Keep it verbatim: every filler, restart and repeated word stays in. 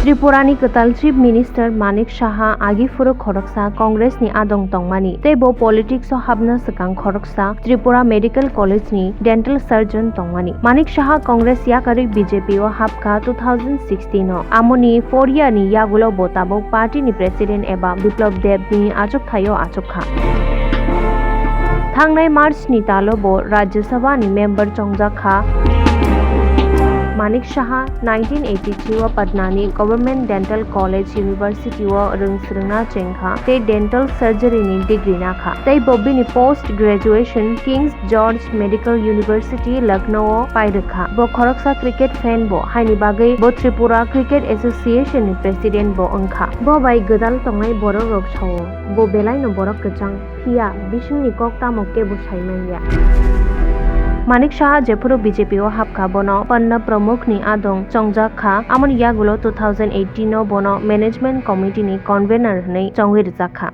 Tripura ni kwtal Chief Minister Manik Saha agi phuru khoroksa Congress ni adong tongmani tei bo politics o hapna swkang khoroksa Tripura Medical College ni dental surgeon tongmani. Manik Saha Congress yakarwi B J P o hapkha two thousand sixteen o. Amoni four year ni yagulo bo tabuk party ni president eba Biplab Deb ni achukthai o achukha. Thangnai March ni talo bo Rajya Sabha ni member chongjak kha. Manik Saha nineteen eighty-three o Patna ni Government Dental College University o rwng swrwngna chengkha tei dental surgery ni degree nakha. Tei bo bini post graduation King's George Medical University Lucknow o pairwkha. Bo khoroksa cricket fan bo, haini bagwi bo Tripura Cricket Association ni president bo wngkha. Bo bai gwdal tongnai borok rok sao, bo belai no borok kwchang. Phiya, bisingni kok tamo kebo sai manya. Manik Saha jephuru B J P o hapkha, bono Panna Pramukh ni adong chongjak kha, amoni yagulo two thousand eighteen o bono Management Committee ni convener hwnwi chongwi rwjak kha.